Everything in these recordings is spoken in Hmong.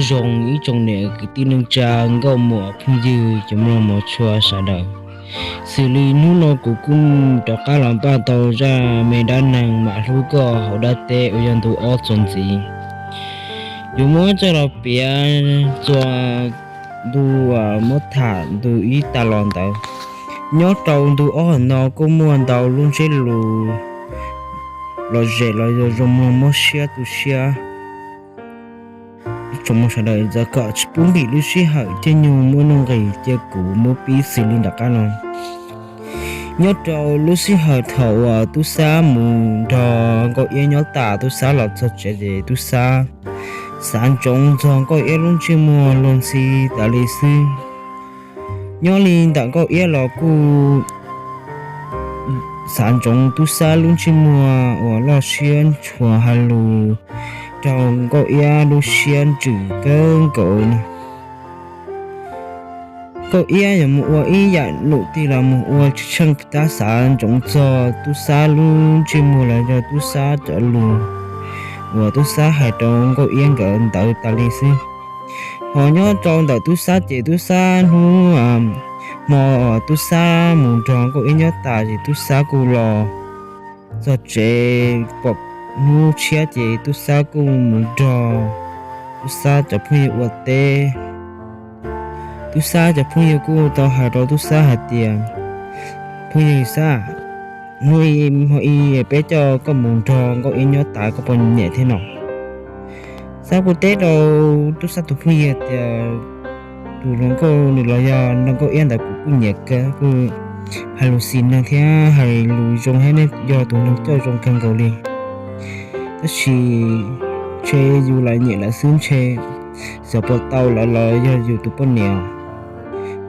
Zoo ib tsoom niam kwv tij neej tsa nkauj muam phooj ywg cov mloog mos tshua sawv daws. Xws li hnub no kuv kuj rov qab los npaj tau zaj me dab neeg Mam Hlub Koj hauv dab teb uas yog ntu ob txuas ntxiv. Yuav muab coj los piav txuas ntu, muab tham ntu ib tas los ntawd. Nyob rau ntu ob hom no kuj muaj ntau lub ntsiab lus lom zem los yog zoo mloog mob siab tu siab. Tsoom mloog sawv daws, txawm kom tsis pub npim lub sij hawm thiab nyuj muaj nuj nqis, cia kuv muab pib xws li nram qab no. Nyob rau lub sij hawm thaum uas Tub Xab mus nrog Nkauj Iab nyob tas, Tub Xab los txog tsev ces Tub Xab xav ntsoov txog Nkauj Iab lub ntsej muag luag ntxhi tas li xwb. Nyob li ntawm Nkauj Iab los kuj xav ntsoov Tub Xab lub ntsej muag uas loj siab ntshua hais lus rau Nkauj Iab lub siab ntsws kawg nkaus na. Nkauj Iab yuav mus ua ib yam num tig los mus ua tsis tsheej, tab xav ntsoov txog Tub Xab lub ntsej muag los yog Tub Xab cov lus uas Tub Xab hais rau Nkauj Iab nkawd ntawd tas li xwb. Ho nyob rau ntawm Tub Xab ces Tub Xab hnub hmo Tub Xab mus nrog Nkauj Iab nyob tas ces Tub Xab kuj los txog tsev pom hnub tshiab ces Tub Xab kuj mus nrog Tub Xab cov phooj ywg ua teb. Tub Xab cov phooj ywg kuj tau hais rau Tub Xab hais tias, phooj ywg Xab, hnub hmo i peb coj koj mus nrog Nkauj Iab nyob tas koj puas nyiam thiab no? Xab kuj teb rau Tub Xab tus phooj ywg tias, tus hluas nkauj nws los yog Nkauj Iab ntawd kuv kuj nyiam kawg, kuj hais lus xis neeg thiab hais lus zoo thiab, nej yog tus neeg coj zoo kawg nkaus li. Tab sis ntshe yus lam nyiam lawm xwb, ntshe xyov puas tau lawv los yog yus tus poj niam.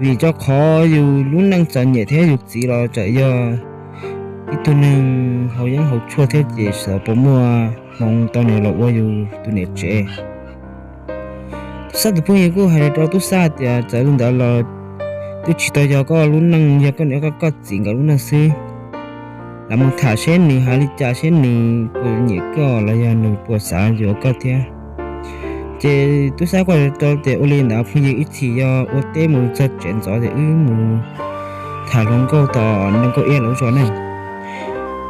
Vim rau qhov yus lub neej txom nyem thiab yus txiv los txawm yog ib tug neeg haus yeeb haus tshuaj thiab ces xyov puas muaj hmoo tau nws los ua yus tus niam tsev. Tub Xab tus phooj ywg kuj hais rau Tub Xab tias, txawm li ntawd los twb tsis tau yog koj lub neej, yog koj niam koj txiv nkawd lub neej xwb. Lam mus tham seb nws hais li cas, seb nws puas nyiam koj los yog nws puas xav yuav koj thiab. Ces Tub Xab kuj hais rau tias, ua li ntawd phooj ywg, ib chim yog ua teb mus txog tsev ntxov ces wb mus tham hluas nkauj tom Nkauj Iab lawv zos ne.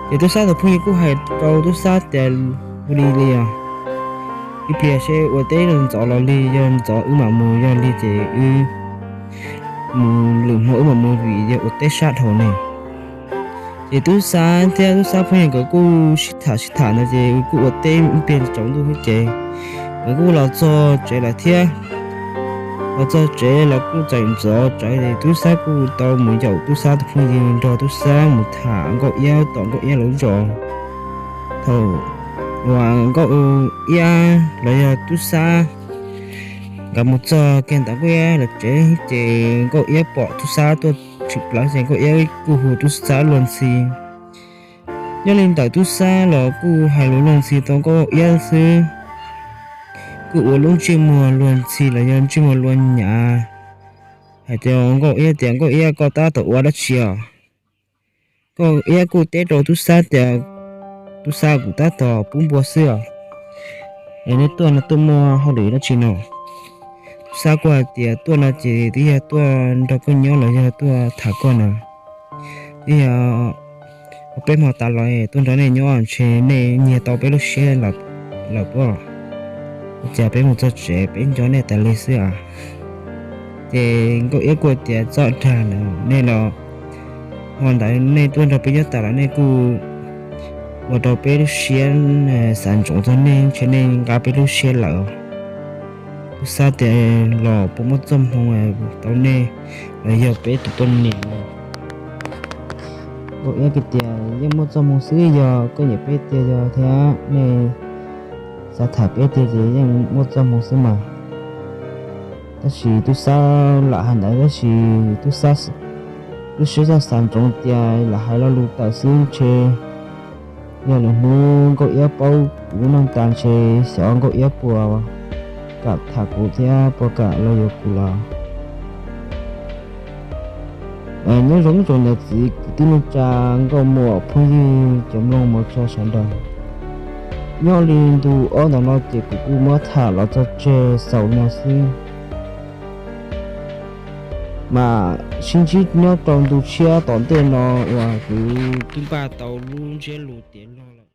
Ces Tub Xab tus phooj ywg kuj hais rau Tub Xab tias, ua li li os, ib pliag seb ua teb ntxov los li, yog ntxov wb mam mus, yog li ces wb mus lwm hmo wb mam mus vim yog ua teb sab dhau ne. Ces Tub Xab thiab Tub Xab phooj ywg nkawd kuj sib tham sib tham ntawd ces kuj ua teb ib pliag tsaus ntuj thiab ces nkawd kuj los txog tsev lawm thiab. Los txog tsev los kuj txawm ntxov tsawv ces Tub Xab kuj tau mus yaum Tub Xab tus phooj ywg nrog Tub Xab mus tham Nkauj Iab tom Nkauj Iab lawv zos. Thaum uas Nkauj Iab los yog Tub Xab nkawd mus txog kiag ntawm Nkauj Iab lawv tsev ces Nkauj Iab pom Tub Xab tuaj tshwm plaws ces Nkauj Iab kuj hu Tub Xab luag ntxhi. Nyob li ntawm Tub Xab los kuj hais lus luag ntxhi tau Nkauj Iab xwb, kuj ua lub ntsej muag luag ntxhi los yog ntsej muag luag nyav hais rau Nkauj Iab tias, Nkauj Iab, koj tab tom ua dab tsi os? Nkauj Iab kuj teb rau Tub Xab tias, Tub Xab, kuv tab tom pub npua xwb os. Es nej tuaj no tuaj muaj hauj lwm dab tsi no? Tub Xab kuj hais tias, tuaj no ces twb yog tuaj nrog koj nyob los yog tuaj tham koj no. Twb yog peb hmo tas los tuaj nrog nej nyob ntshe nej nyiag tau peb lub siab lawm pob. Ua cas peb mus txog tsev peb nco nej tas li xwb as. Ces Nkauj Iab kuj tias, txhob dag na, nej los hmo ntawd nej tuaj nrog peb nyob tas los nej kuj ua rau peb lub siab xav ntsoov txog nej, ntshe nej nqa peb lub siab lawm. Tub Xab tias, los puas muaj txoj hmoo tau nej los yog peb tus poj niam? Nkauj Iab kuj tias, yeej muaj txoj hmoo xwb, yog koj nyiam peb tiag yog thiab nej xav tham peb tiag ces yeej muaj txoj hmoo xwb mas. Tab sis Tub Xab lam hais ntawd tab sis Tub Xab lub siab xav ntsoov tias lam hais lo lus tawm xwb ntshe yog lwm hnub Nkauj Iab paub kuv lub neej tas ntshe xyov Nkauj Iab puas kam tham kuv thiab puas kam los yuav kuv los. Nyob zoo ib tsoom niam txiv kwv tij neej tsa nkauj muam phooj ywg cov mloog mos tshua sawv daws. Nyob li ntu ob ntawm no ces kuv kuj muab tham los txog tseg xaus no xwb. Mas sib ntsib nyob rau ntu tshiab tom ntej no uas kuv twb npaj tau lub ntsiab lus tiav log lawm.